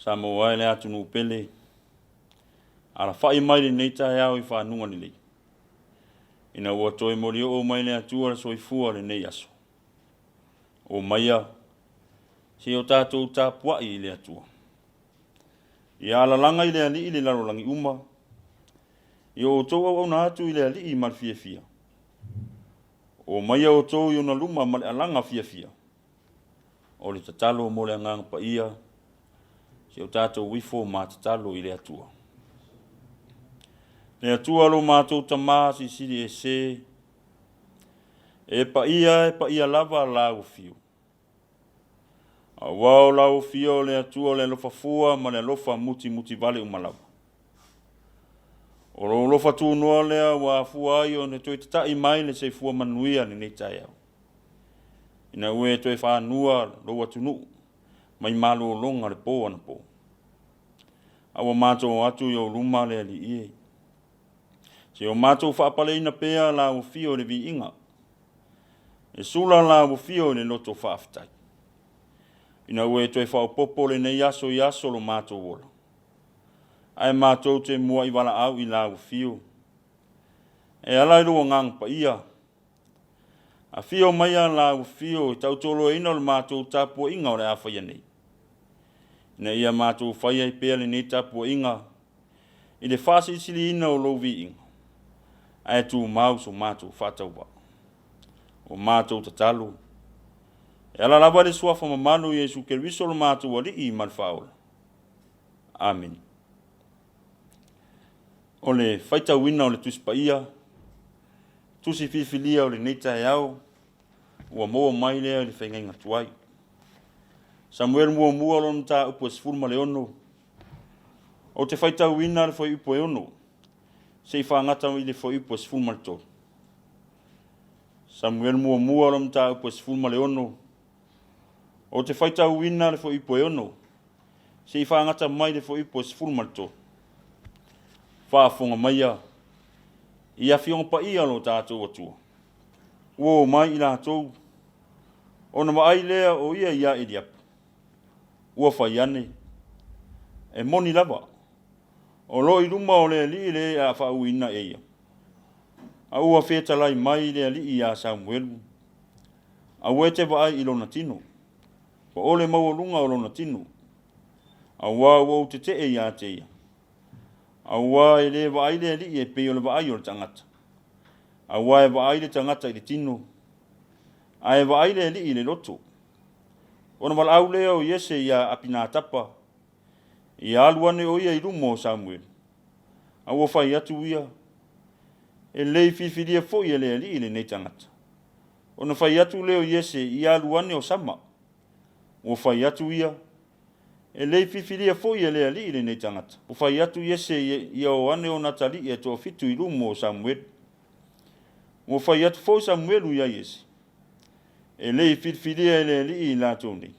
Samoa e le atunuu pele, alafai mai lenei taeao i fanuga lelei, ina ua toe molioo mai le Atua le soifua lenei aso. O maia, se i o tatou tapuai i le Atua. Ia alalaga i le Alii le lalolagi uma, ia outou auauna atu i le Alii ma le fiafia. O maia outou i ona luma ma le alaga fiafia. O le tatalo mo le Agaga Paia, se o tatou ifo ma tatalo i le Atua. Le Atua lo matou Tamā silisili ese, e paia e paia lava lau afio. Aua o lau afio o le Atua o le alofa fua ma le alofa mutimutivale uma lava. O lou alofa tunoa lea ua afua ai ona toe tata'i mai le soifua manuia lenei taeao, ina ua e toe fanua lou atunuu mai malologa le po anapo. A ua matou o atu i ou luma le Alii e, se o matou faapaleina pea lau afio i le viiga, e sula lau afio i le loto faafetai, ina ua e toe faaopoopo lenei aso i aso lo matou ola, ae matou te muai valaau i lau afio, e ala i lou Agaga Paia. Afio maia lau afio i tautualoaina o le matou tapuaiga o le a faia nei, ina ia matou fai ai pea lenei tapuaiga i le faasilisiliina o lou viiga, ae tumau so matou faatauvaa. O matou tatalo, e ala lava i le suafa mamalu o Iesu Keriso lo matou Alii ma le Faaola. Amene. O le faitauina o le Tusi Paia, tusi filifilia o lenei taeao, ua maua mai lea i le faigaiga tuai. Samuelu muamua lona mataupu e 16, ou te faitauina le fuaiupu e 6, se i faagata i le fuaiupu e 13. Samuelu muamua lona mataupu e 16, ou te faitauina le fuaiupu e 6, se i faagata mai le fuaiupu e 13. Faafofoga maia i afioga paia o lo tatou Atua, ua o mai i latou, ona vaai lea o ia ia Eliapu, ua fai ane, e moni lava, o lo o i luma o le Alii le a faauuina e ia. A ua fetalai mai le Alii ia Samuelu, aua e te vaai i lona tino, po o le maualuga o lona tino, aua ua ou tetee ia te ia. Aua e le vaai le Alii e pei o le vaai o le tagata, aua e vaai le tagata i le tino, ae vaai le Alii i le loto. Ona valaau lea o Iese iā Apinatapa, ia alu ane o ia i luma o Samuelu. A ua fai atu ia, E le i filifilia foi e le Alii lenei tagata. Ona fai atu lea o Iese, Ia alu ane o Sama. Ua fai atu ia, E le i filifilia foi e le Alii lenei tagata. Ua fai atu Iese, Ia o ane ona atalii e toafitu i luma o Samuelu. Ua fai atu foi Samuelu iā Iese, E le i filifilia e le Alii i latou nei.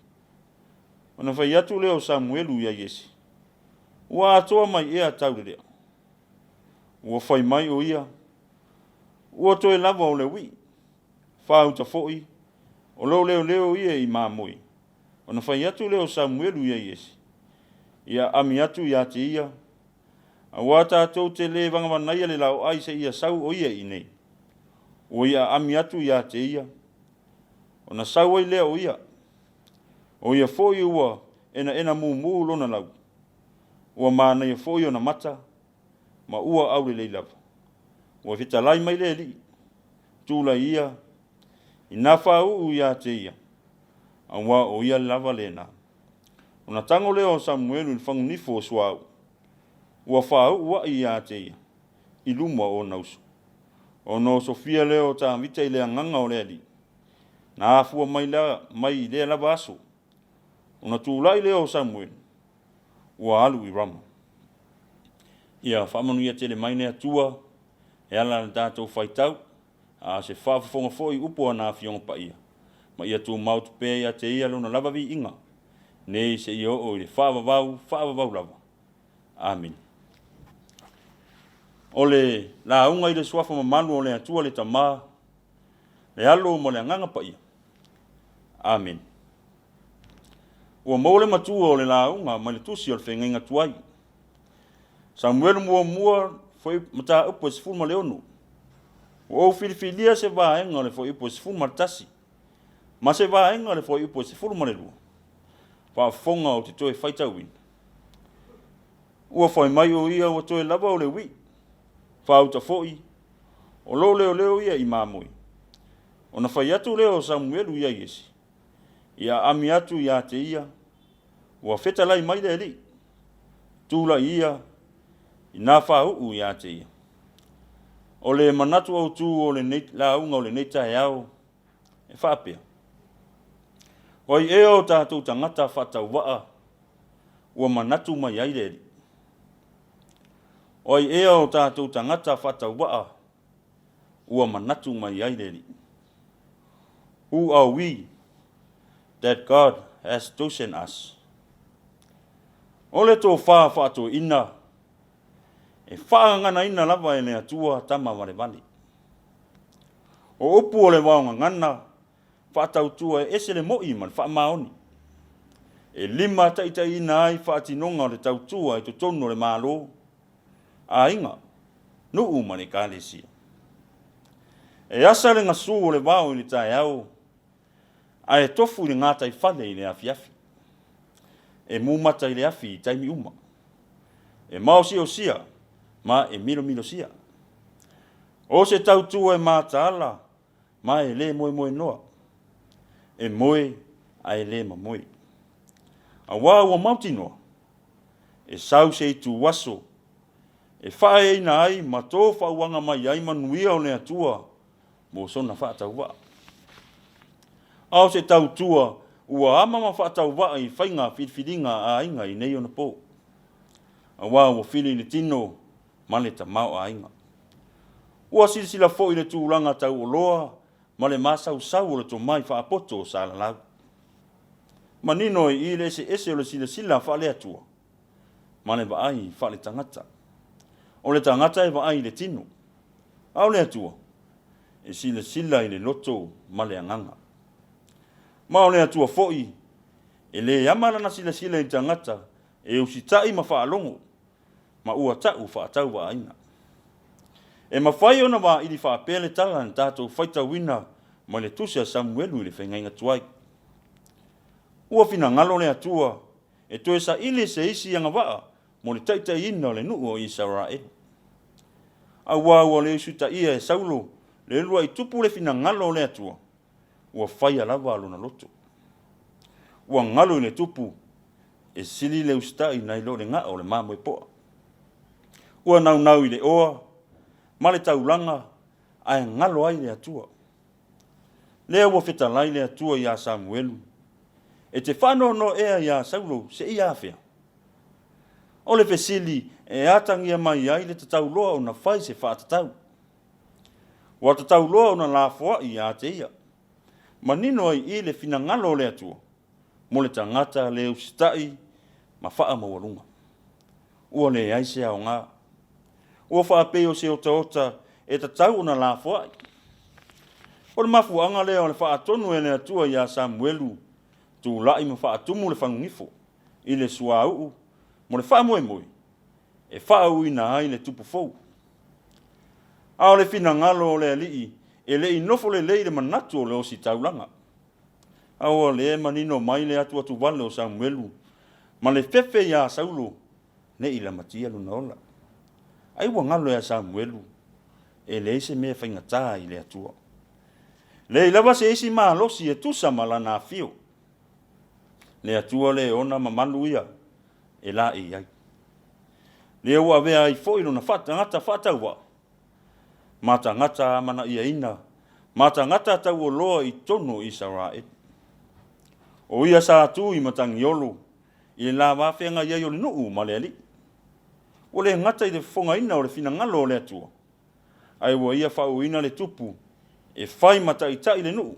Ona fai atu lea o Samuelu iā Iese, Ua atoa mai ea taulelea? Ua fai mai o ia, Ua toe lava o le uii, faauta foi, o lou leoleo ia i mamoe. Ona fai atu lea o Samuelu iā Iese, Ia ami atu ia te ia, aua tatou te le vanavanaia le laoai seia sau o ia i inei. Ua ia ami atu ia te ia, ona sau ai lea o ia. O ia foi ua enaena mumu lona lau, ua manaia foi ona mata, ma ua aulelei lava. Ua fetalai mai le Alii, tulai ia, ina faauu ia te ia, aua o ia lava lena. Ona tago lea o Samuelu i le fagunifo o suauu, ua faauu ai ia te ia, i luma o ona uso. Ona osofia lea o Tavita i le agaga o le Alii, na afua mai, la, mai i lea lava aso. Ona tulai lea o Samuelu, ua alu i Rama. Ia faamanuia tele mai le Atua e ala i le tatou faitau, a o se faafofoga foi i upu a Ana Afioga Paia, ma ia tumau atu pea ia te Ia Lona lava viiga, nei seia oo i le faavavau faavavau lava. Amene. O le lauga i le suafa mamalu o le Atua le Tama, le Alo ma le Agaga Paia. Amene. Ua maua le matua o le lauga mai le tusi o le Feagaiga Tuai. Samuelu muamua, foi mataupu e 16. Ua ou filifilia se vaega o le fuaiupu e 11 ma se vaega o le fuaiupu e 12. Faafofoga ou te toe faitauina. Ua fai mai o ia ua toe lava o le uii. Faauta foi, o lo o leoleo ia i mamoe. Ona fai atu lea o Samuelu ia Iese, ia aami atu ia te ia, ua fetalai mai le Alii, tulai ia i nā fāuu ia te ia. O le manatu autū o lenei lauga o lenei taeao e faapea, O ai ea o tatou tagata faatauvaa ua manatu mai ai le Alii? O ai ea o tatou tagata faatauvaa ua manatu mai ai le Alii? Who are we that God has chosen us? O le tofa faatoeaina e faagaganaina lava e le Atua tama valevale. O upu o le vaogagana faatautua e ese le mo'i ma le faamaoni. E limataitaiina ai faatinoga o le tautua i totonu o le Malo, aiga, nuu ma le Ekalesia. E asa le gasu o le vao i le taeao, ae tofu i le gataifale i le afiafi. E mumata i le afi i taimi uma. E maosiosia ma e milomilosia. O se tautua e mataala ma e le moemoenoa. E moe ae le mamoe. Auā ua mautinoa, e sau se ituaso e faaeaina ai ma tofauaga mai ai manuia o le Atua mo sona faatauvaa. A o se tautua ua ama ma faatauvaa i faiga filifiliga a aiga i nei ona po, auā ua fili i le tino ma le tamaoaiga. Ua silasila foi i le tulaga tauoloa ma le masausau o le tomai faapoto o Salalau. Manino i i le eseese o le silasila faale-Atua ma le vaai faale-tagata. O le tagata e vaai i le tino, a o le Atua e silasila i le loto ma le agaga. Ma o le Atua foi e le ama lana silasila i le tagata e usitai ma faalogo ma ua ta'u faatauvaaina. E mafai ona vaili faapea le tala na tatou faitauina mai le Tusi a Samuelu i le Feagaiga Tuai. Ua finagalo le Atua e toe saili se isi agavaa mo le taitaiina o le nuu o Isaraelu. Auā ua le usitaia e Saulo le uluai tupu le finagalo o le Atua, ua faia lava lona loto. Ua galo i le tupu, e sili le usitai nai lo le ga'a o le mamoe po'a. Ua naunau i le oa ma le taulaga ae galo ai le Atua. Lea ua fetalai le Atua iā Samuelu, E te faanoanoa ea iā Saulo seia afea? O le fesili e atagia mai ai le tatau loa ona fai se faatatau. Ua tatau loa ona lafoai ia te ia. Manino ai i le finagalo o le Atua mo le tagata le usitai ma faamaualuga. Ua leai se aoga. Ua faapei o se otaota e tatau ona lafoai. O le mafuaaga lea o le faatonu e le Atua iā Samuelu, tulai ma faatumu le fagugifo i le suauu mo le faamoemoe e faaauuina ai le tupu fou. A o le finagalo o le Alii e le i nofo lelei i le manatu o le ositaulaga. A ua le manino mai le atuatuvale o Samuelu ma le fefe iā Saulo ne i lamatia lona ola. Ai ua galo ia Samuelu, e leai se mea faigata i le Atua. Leai lava se isi malosi e tusa ma lana afio. Le Atua le ona mamalu ia e laei ai. Lea ua avea ai foi lona tagata faatauvaa ma tagata amanaiaina ma tagata tauoloa i totonu o Isaraelu. O ia sa tu i Matagiolo i le la vafeagai ai o le nuu ma le alii. Ua le gata i le fofogaina o le finagalo o le Atua, ae ua ia faauuina le tupu e fai ma taitai le nuu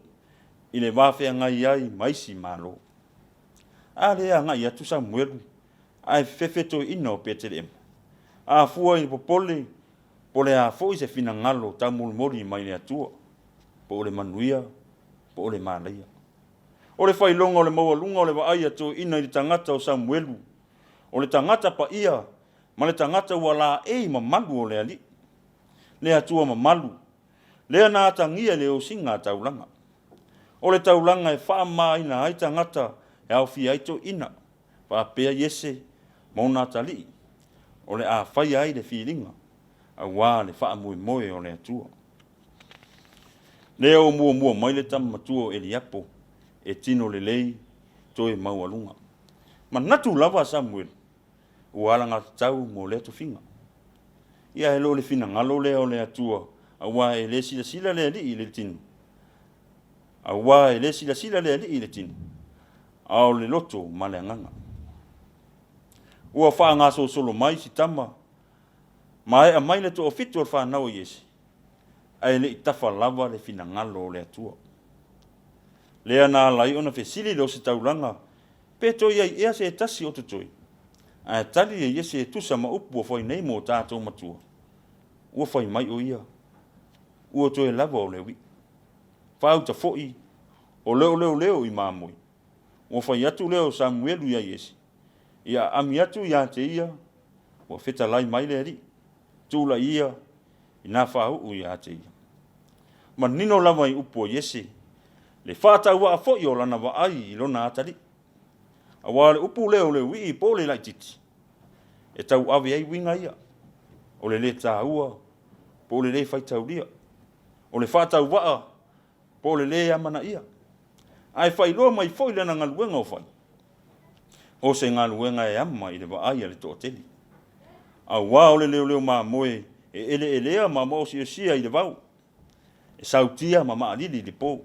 i le vafeagai ai ma isi Malo. A lea e agai atu Samuelu ae fefefe toeaina o Petelehema. A fua i le popole, po o le a foi se finagalo taumolimoli mai le Atua, po o le manuia, po o le malaia. O le failoga o le maualuga o le vaai a toeaiina i le tagata o Samuelu, o le tagata paia ma le tagata ua laei mamalu o le Alii, le Atua mamalu, lea na atagia i le osiga a taulaga. O le taulaga e faamamaina ai tagata e aofia ai toeaiina, faapea Iese ma ona atalii, o le a faia ai le filiga aua le faamoemoe o le Atua. Lea ua muamua mai le tama matua o Eliapo e tino lelei toe maualuga. Manatu lava Samuelu ua alagatatau mo lea tofiga. Ia ae le o le finagalo lea o le Atua, aua e le silasila le Alii i le tino, aua e le silasila le Alii i le tino, a o le loto ma le agaga. Ua faagasolosolo mai si tama, maea mai le toafitu o le fanau a Iese, ae le i tafa lava le finagalo o le Atua. Lea na ala ai ona fesili le ositaulaga, Pe toe i ai ea se tasi o totoe? Ae tali e Iese e tusa ma upu ua fai nei mo tatou matua. Ua fai mai o ia, Ua toe lava o le ui'i. Faauta foi, o le oleoleo i mamoe. Ua fai atu lea o Samuelu ia Iese, Ia aami atu ia te ia, ua fetalai mai le Alii, tulai ia ina faauu ia te ia. Manino lava i upu a Iese, le faatauvaa foi o lana vaai i lona atalii. Aua o le upu lea o le uii po o le laititi, e tauave ai uiga ia, o le lē taua po o le lē faitaulia, o le faatauvaa po o le lē amanaia. Ae faailoa mai foi lana galuega o fai, o se galuega e ama i le vaai a le toatele. Aua o le leoleo mamoe e eleelea ma maosiosia i le vao, e sautia ma maalili i le po,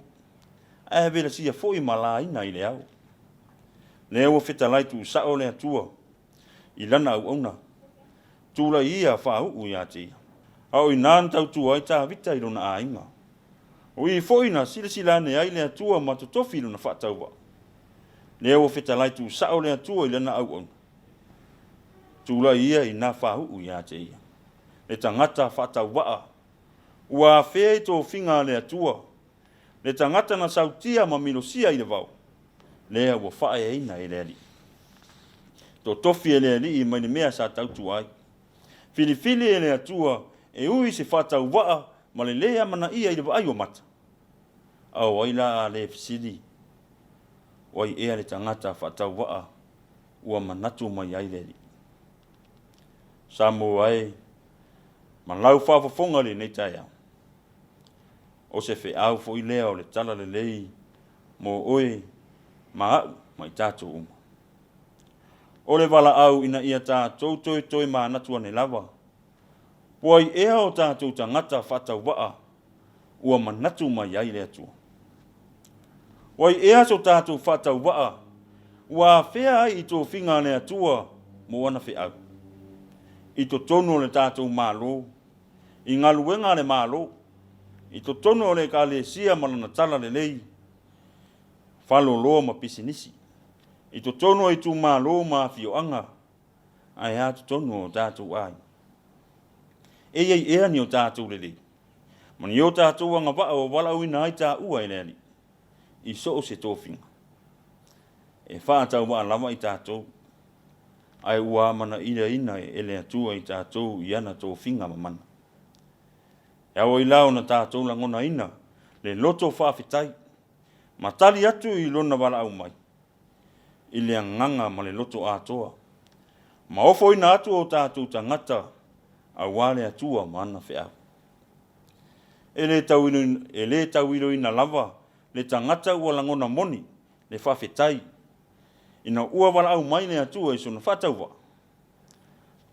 ae velasia foi ma laina i le ao. Lea ua fetalai tuusao le Atua i lana auauna, tulai ia faauu ia te ia. A o i ina na tautua ai Tavita i lona aiga. O i foi na silasila ane ai le Atua ma totofi i lona faatauvaa. Lea ua fetalai tuusao le Atua i lana auauna, tulai ia ina faauu ia te ia. Le tagata faatauvaa ua afea i tofiga a le Atua, le tagata na sautia ma milosia i le vao, lea ua faaeaina e le Alii. Totofi e le Alii mai le mea sa tautua ai. Filifili e le Atua e ui se faatauvaa ma le lē amanaia i le vaai o mata. A o ai la a le fesili, o ai ea le tagata faatauvaa ua manatu mai ai le Alii? Samoa e, ma lau faafofoga i lenei taeao, o se feau foi lea o le talalelei mo oe ma a'u ma i tatou uma. O le valaau ina ia tatou toetoe manatu ane lava, po ai ea o tatou tagata faatauvaa ua manatu mai ai le Atua. O ai ea so tatou faatauvaa ua afea ai i tofiga a le Atua mo ana feau? I totonu o le tatou Malo, i galuega a le Malo, i totonu o le Ekalesia ma lana talalelei, faleoloa ma pisinisi, i totonu o itumalo ma afioaga, ae a totonu o tatou aiga. E i ai ea ni o tatou lelei ma ni o tatou agavaa ua valaauina ai taua e le Alii i so o se tofiga? E faatauvaa lava i tatou, ae ua amanaiaina e le Atua i tatou i ana tofiga mamana. E ao ai la ona tatou lagonaina le loto faafetai ma tali atu i lona valaau mai i le agaga ma le loto atoa, ma ofoina atu o tatou tagata aua le Atua ma ana feau. E le tauiloina lava le tagata ua lagona moni le faafetai ina ua valaau mai le Atua i sona faatauvaa,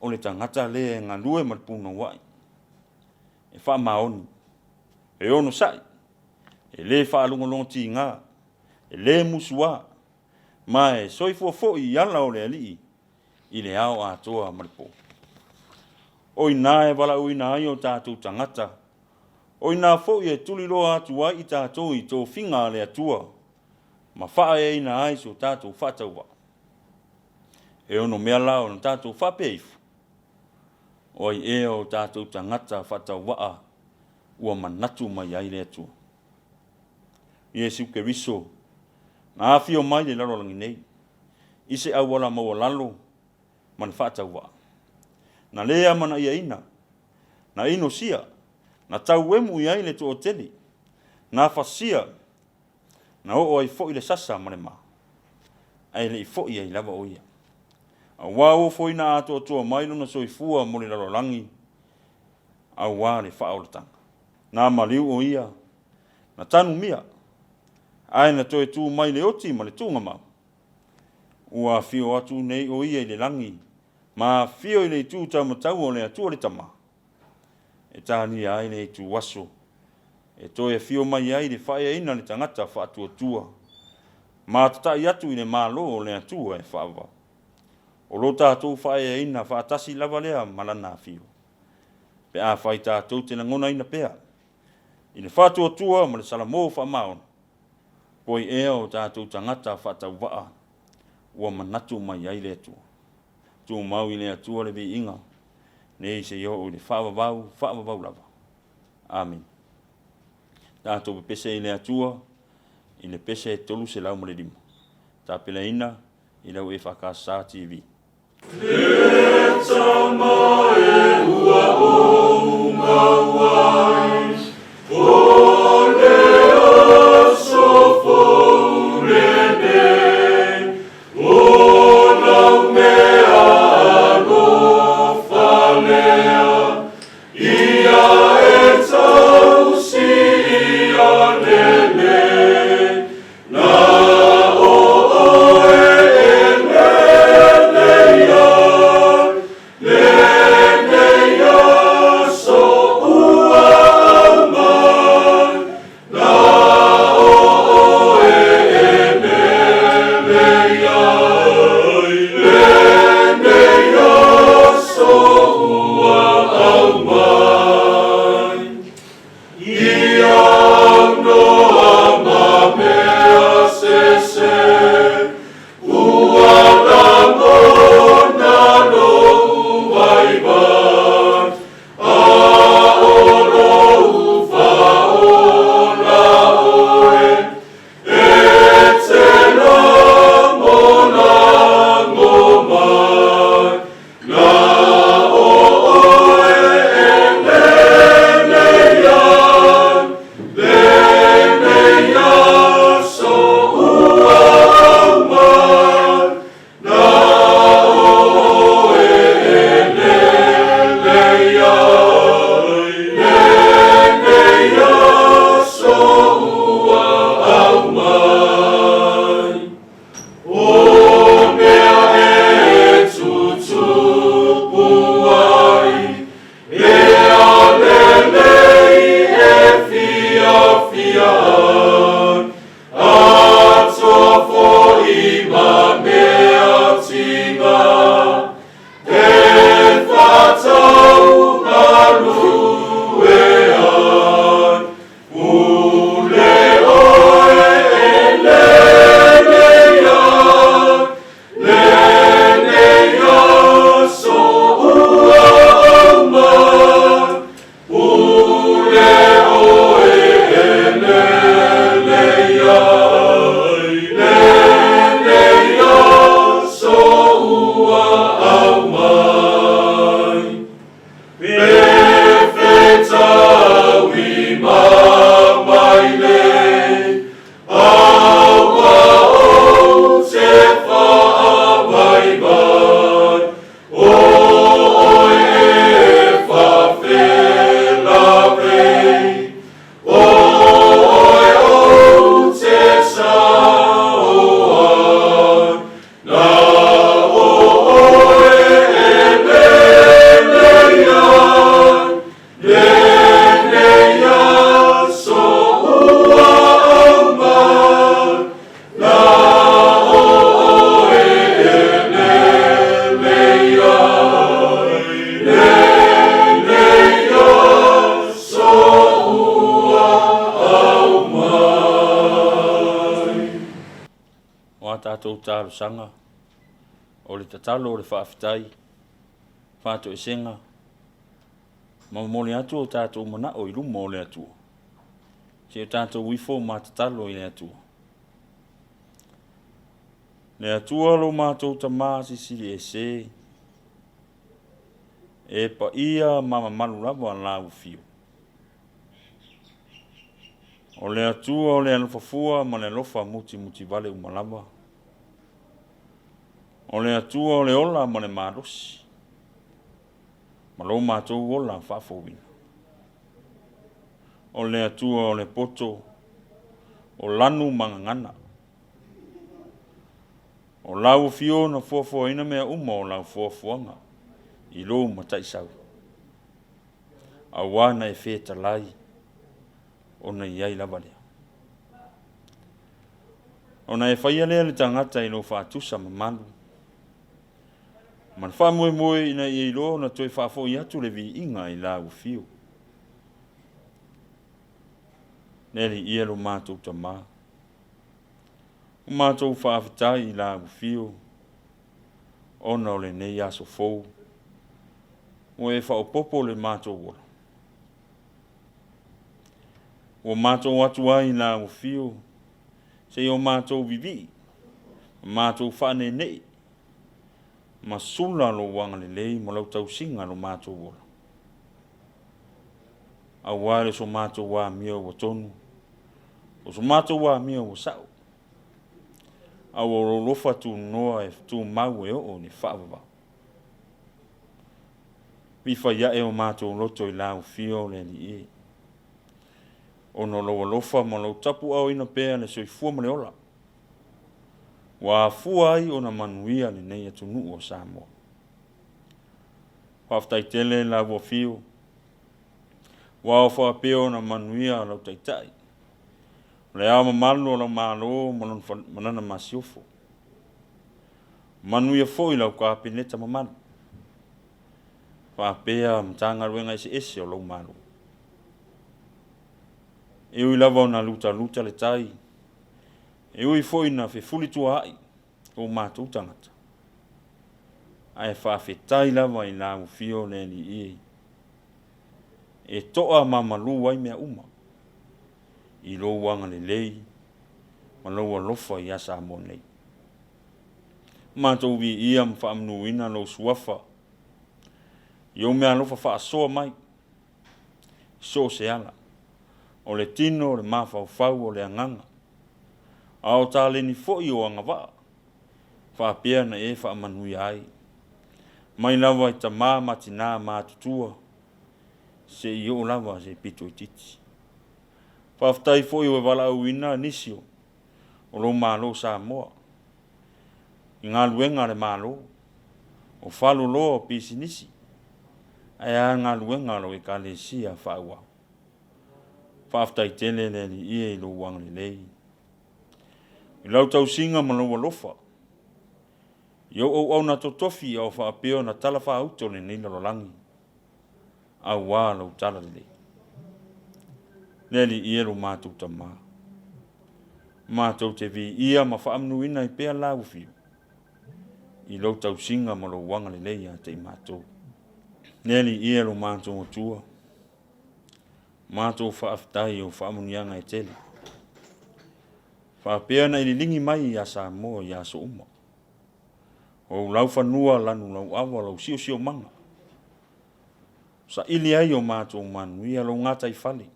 o le tagata lea e galue ma le punouai, e faamaoni, e onosai, e le faalogologotiga, e le musuā, Ma e soifua foi i ala o le Alii i le ao atoa ma le po. O i ina e valaauina ai o tatou tagata, o i ina foi e tuliloa atu ai i tatou i tofiga a le Atua ma faaeaina ai so tatou faatauvaa. E ono mea la ona tatou faapea ifo, o ai ea o tatou tagata faatauvaa ua manatu mai ai le Atua? Iesu Keriso na afio mai le lalolagi nei i se auala maualalo ma le faatauvaa. Na lē amanaiaina, na inosia, na tauemu i ai le toatele, na fasia, na oo ai foi le sasa ma le ma, ae le i foi ai lava o ia. Auā ua ofoina atoatoa mai lona soifua mo le lalolagi, auā le faaolataga. Na maliu o ia, na tanumia, ae na toe tu mai le oti ma le tuugamau. Ua afio atu nei o ia i le lagi, ma afio i le itu taumatau o le Atua le Tama, e talia ai le ituaso e toe afio mai ai le faaeaina le tagata faatuatua, ma tatai atu i le Malo o le Atua e faavavau. O lo tatou faaeaina faatasi lava lea ma lana afio, pe afai tatou te lagonaina pea i le faatuatua ma le salamo faamaoni, po ai ea o tatou tagata faatauvaa ua manatu mai ai le Atua. Tumau i le Atua le viiga, nei seia oo i le faavavau, faavavau lava. Amene. Tatou pepese i le Atua i le pese 305. Tapelaina i lau EFKS TV. Le tama e ua ou mau ai, o le aso fou lenei, o lau mea alofa lea, ia e tausia lelei, na o oe e lelei ai, lenei aso ua aumai, na o oe e lelei ai, lenei aso ua aumai. Ia aunoa ma mea sese, ua lagona lou vaivai, a o lou faaola oe, e te lagolago mai, na o oe e lelei ai, lenei aso ua aumai, na o oe e lelei ai, lenei aso ua aumai. O mea e tutupu ai, e aulelei e fiafia ai, atoa foi ma mea tiga, e tatau galue ai, pule oe e lelei ai. O a tatou talosaga, o le tatalo o le faafetai, faatoesega, ma momoli atu o tatou manao i luma o le Atua. Se i o tatou ifo ma tatalo i le Atua. Le Atua lo matou Tamā Silisili Ese, e paia ma mamalu lava lau afio. O le Atua o le alofa fua ma le alofa mutimutivale uma lava. O le Atua o le ola ma le malosi, ma lo matou ola faafouina. O le Atua o le poto, o lanu ma gagana. O lau afio na foafoaina mea uma o lau foafoaga i lou mataisau. Auā na e fetalai ona i ai lava lea. Ona e faia lea le tagata i lou faatusa mamalu, ma le faamoemoe ina ia iloa ona toe faafoi atu le viiga i lau afio. Le Alii e lo matou Tamā, ua matou faafetai i lau afio ona o lenei aso fou, ua e faaopoopo le matou ola. Ua matou atu ai i lau afio seia o matou vivii, ma matou faaneenee, ma sula lou agalelei ma lau tausiga lo matou ola. Auā le so matou amio ua tonu, o so matou amio ua sa'o, a ua lou alofa tunoa e tumau e oo i le faavavau. Fai ae o matou loto i lau afio le Alii e, ona o lou alofa ma lou tapuaaoina pea le soifua ma le ola, ua afua ai ona manuia lenei atunuu o Samoa. Faafetai tele lau afio, ua ao faapea ona manuia lau Taitai, o le ao mamalu o lau Malo ma lana masiofo. Manuia foi lau Kapeneta mamalu, faapea Matagaluega eseese o lou Malo. E ui lava ona lutaluta le tai, e ui foi na fefulituaai o matou tagata, ae faafetai lava i lau afio le Alii e toa mamalu ai mea uma i lou agalelei ma lou alofa ia Samoa nei. Matou viia ma faamanuina lou suafa i ou meaalofa faasoa mai i so o se ala, o le tino, o le mafaufau, o le agaga, a o taleni foi o agavaa faapea na e faamanuia ai, mai lava i tamā ma tinā matutua, seia oo lava se pito itiiti. Faafetai foi ua e valaauina nisi o lou Malo Samoa i galuega a le Malo, o faleoloa, o pisinisi, ae a galuega a lau Ekalesia faaauau. Faafetai tele le Alii e i lou agalelei, i lau tausiga ma lou alofa, i ou auauna totofi a o faapea ona talafaauto lenei lalolagi, auā lau talalelei. Le Alii e lo matou Tamā, matou te viia ma faamanuina ai pea lau afio i lou tausiga ma lou agalelei ia te i matou. Le Alii e lo matou Atua, matou faafetai i ou faamanuiaga e tele, faapea na e liligi mai ia Samoa i aso uma. O ou laufanua lanu lauava lou siosiomaga, saili ai o matou manuia lou gataifale.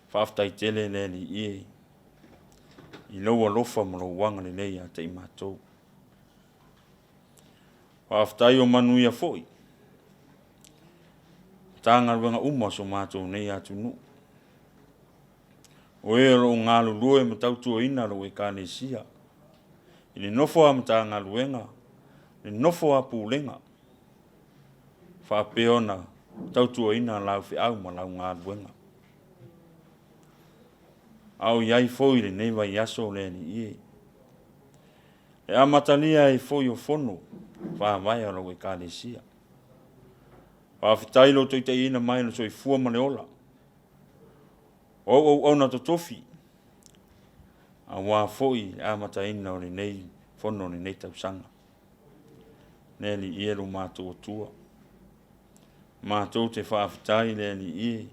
Faafetai tele le Alii e i lou alofa ma lou agalelei ia te i matou. Faafetai o manuia foi Matagaluega uma o so matou nei atunuu. O e o lo o galulue ma tautuaina lou Ekalesia i le nofo a Matagaluega, le nofo a Pulega, faapea ona tautuaina lau feau ma lau galuega. A o i ai foi lenei vaiaso le Alii e, e amatalia ai foi o fono faavae a lou Ekalesia. Faafetai lou taitaiina mai le soifua ma le ola. O au auauna totofi. Aua foi le amataina o lenei fono o lenei tausaga. Le Alii e lo matou Atua, matou te faafetai le Alii e.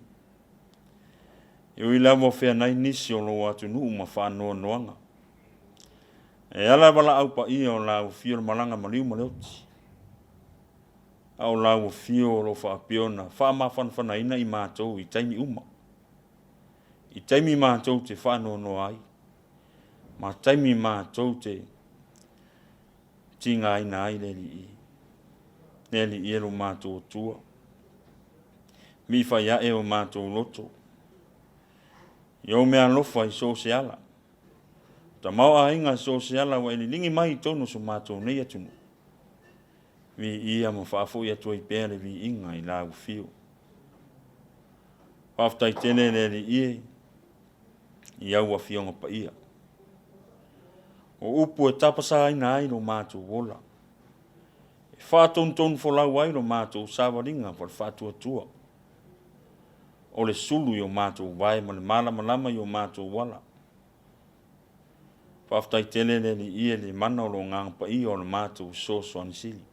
E ui lava o feanai nisi o lou atunuu ma faanoanoaga, e ala valaau paia o lau afio le malaga maliu ma le oti, a o lau afio o lo o faapea ona faamafanafanaina i matou i taimi uma, i taimi matou te faanoanoa ai, ma taimi matou te tigaina ai le Alii. Le Alii e lo matou Atua, mifai ae o matou loto, i ou meaalofa i so o se ala, tamaoaiga i so o se ala ua e liligi mai i totonu o so matou nei atunuu. Viia ma faafoi atu ai pea le viiga i lau afio. Faafetai tele le Alii e i au afioga paia. O upu e tapasaina ai lo matou ola, e faatonutonu folau ai lo matou savaliga po o le faatuatua, o le sulu i o matou vae ma le malamalama i o matou ala. Faafetai tele le Alii e le mana o lo Agaga Paia o le matou fesoasoani sili.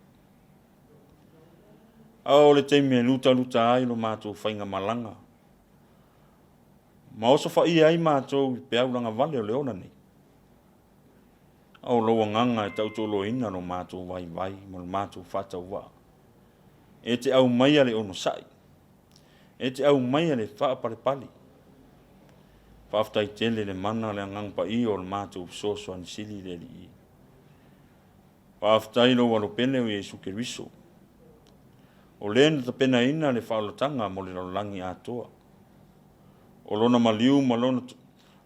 A o le taimi e lutaluta ai lo matou faigamalaga, ma osofaia ai matou i peau lagavale o le ola nei, a o lou agaga e tautoloina lo matou vaivai ma lo matou faatauvaa, e te aumaia le onosai, e te aumaia le faapalepale. Faafetai tele le mana o le Agaga Paia o le matou fesoasoani sili le Alii. Faafetai lou alo pele o Iesu Keriso, o le na tapenaina le faaolataga mo le lalolagi atoa. O lona maliu ma lona,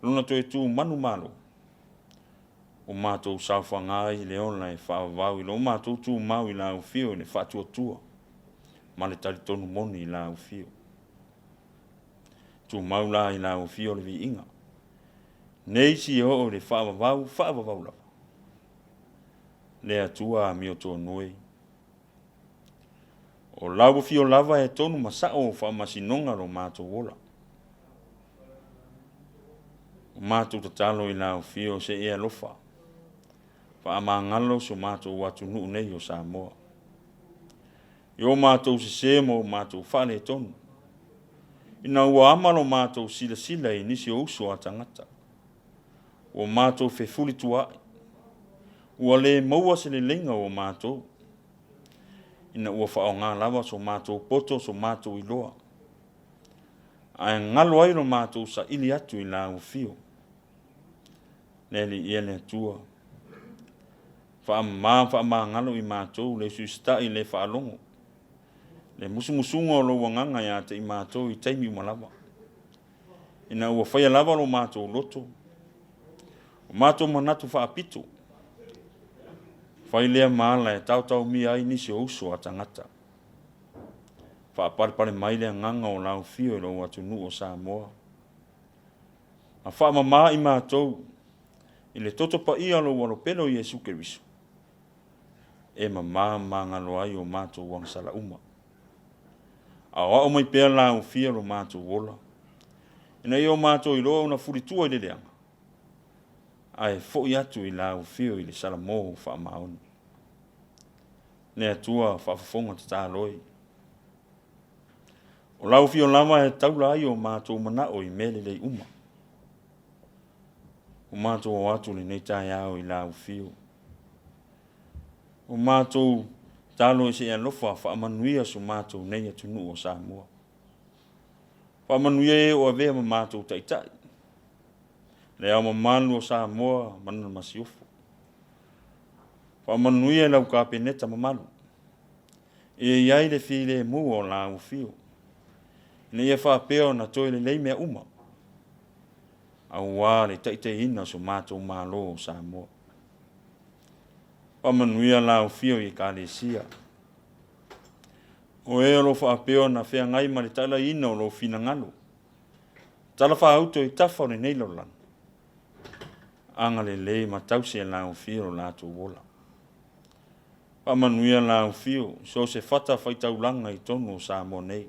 lona toe tu manumalo, o matou saofaga ai i le ola e faavavau i lo matou tumau i lau afio i le faatuatua ma le talitonu moni i lau afio. Tumau la i lau afio le viiga. Nei si oo i le faavavau, faavavau lava. Le Atua amiotonu e. O lau afio lava e tonu ma sao o faamasinoga lo matou ola. O matou tatalo i lau afio se i e alofa. Faamagalo so matou atunuu nei o Samoa. I o matou sese ma o matou faaletonu. Ina ua ama lo matou silasila i nisi o uso a tagata. Ua matou fefulituaai. Ua le maua se leleiga o matou. Ina ua faaaoga lava so matou poto so matou iloa. Ae galo ai lo matou saili atu i lau afio. Le Alii e le Atua. Faamama ma faamagalo i matou le usiusita'i le faalogo, le musumusuga o lou Agaga ia te i matou i taimi uma lava. Ina ua faia lava lo matou loto, o matou manatu faapito, fai lea ma ala e taotaomia ai nisi o uso a tagata. Faapalepale mai le agaga o lau afio i lou atunuu o Samoa. Ma faamama i matou i le toto paia o lou Alo pele o Iesu Keriso, e mama ma magalo ai o matou agasala uma. Aoao mai pea lau afio lo matou ola, ina ia o matou iloa ona fulitua i le leaga, ae foi atu i lau afio i le salamo faamaoni. Le Atua faafofoga tatalo e. O lau afio lava e taula ai o matou manao i mea lelei uma. O matou o atu lenei taeao i lau afio. O matou talo e se alofa faamanuia so matou nei atunuu o Samoa. Faamanuia e o avea ma matou taitai. Le ao mamalu o Samoa ma lana masiofo. Faamanuia i lau Kapeneta mamalu. Ia i ai le filemu o lau afio. Ina ia faapea ona toe lelei mea uma. Aua le taitaiina o so matou Malo o Samoa. Faamanuia lau afio i Ekalesia. O e o lo o faapea ona feagai ma le talaiina o lou finagalo. Talafaauto i tafa o lenei lalolagi. Agalelei ma tausi e lau afio lo latou ola. Faamanuia lau afio so o se fata faitaulaga i totonu o Samoa nei.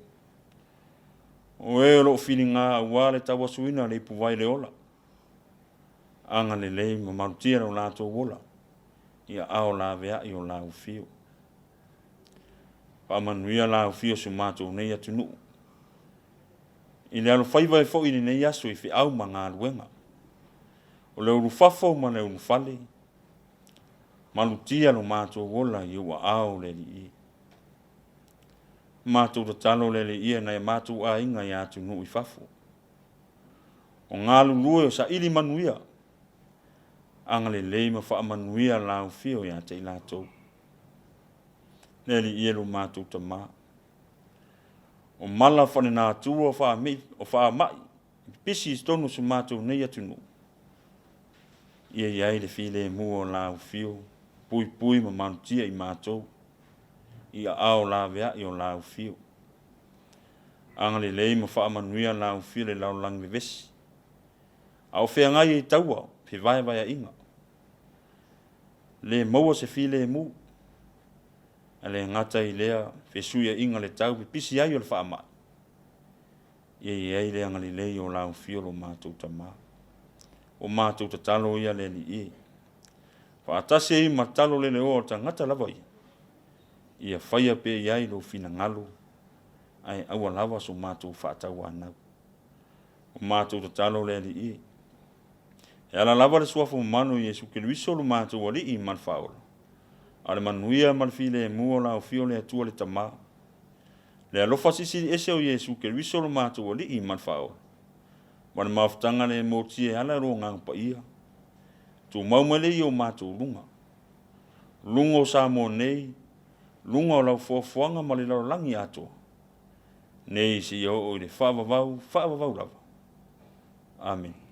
O e o lo o filiga aua le tauasuina o le ipuvai le ola. Agalelei ma malutia lo latou ola i aao laveai o Lau Afio. Faamanuia Lau Afio i si o matou nei atunuu i le alofaiva ai foi i lenei aso i feau ma galuega, o le ulufafo ma le ulufale, malutia lo matou ola i ou aao le Alii e. Matou tatalo le Alii e nai a matou aiga i atunuu i fafo, o galulue o saili manuia, agalelei ma faamanuia Lau Afio ia te i latou. Le Alii e lo matou Tama, o mala faalenatura o faamai i pipisi i totonu o si o matou nei atunuu, ia i ai le filemu o Lau Afio, puipui ma malutia i matou i aao laveai o Lau Afio. Agalelei ma faamanuia Lau Afio le lalolagi vevesi, a o feagai ai taua fevaevaeaiga, le maua se filemu, ae le gata i lea fesuiaiga o le tau pipisi ai o le faamai, ia i ai le agalelei o Lau Afio lo matou Tama. O matou tatalo ia le Alii e, faatasi ai ma talo leleoa o le tagata lava ia, ia faia pea i ai lou finagalo, ae aua lava so matou faatauanau. O matou tatalo le Alii e, e ala lava le suafa mamano o Iesu Keriso lo matou Alii ma le Faaola, a o le manuia ma le filemu o Lau Afio le Atua le Tama, le alofa silisili ese o Iesu Keriso lo matou Alii ma le Faaola, ma le mafutaga le motia e ala lo Agaga Paia, tumau mai lea i o matou luga, luga o Samoa nei, luga o lau foafoaga ma le lalolagi atoa, nei seia oo i le faavavau, faavavau lava. Amene.